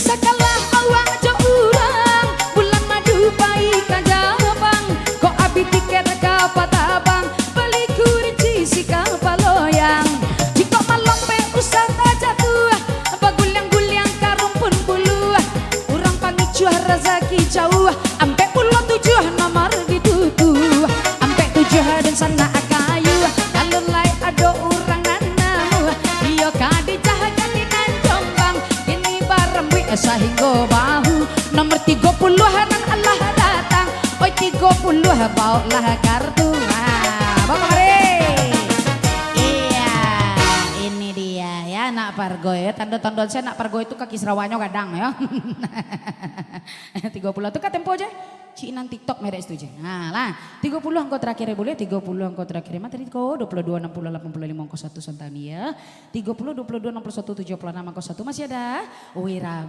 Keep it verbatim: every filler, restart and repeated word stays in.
Sakalah awak jo urang, bulan madu pai ka Jabang, kok abih tiket ka Patabang, bali kurinci si kapalo yang. Jikok malompek usah tajatuah, baguliang-guliang ka rumpun buluah, urang pangicuah razaki jauah, ampek puluah tujuah nomor ditutuah, ampek tujuah dunsanak kayu, alun lai ado urang nan namuah, iyo Khadijah gadih nan Jombang, kini barambuik sahinggo bahu, nomor tigo puluah nan alah datang, oi tigo puluah baoklah kartu. Ah, bawa kamari. Iya, ini dia ya, nak pargoi ya. Tando-tando saya nak pargoi itu kaki sarawanyo gadang ya. Tigo puluah tu ka tempo je. Cik nan TikTok merek situ je. Nah lah, tigo puluah angko terakhir ya, boleh? Tigo puluah angko terakhir. Mah tadi ko, dua puluh dua, enam puluh, lapan puluh lima angko satu sontak ni ya. Tigo puluh, dua puluh dua, enam puluh satu, tujuh puluh enam angko satu masih ada. Wih, rame.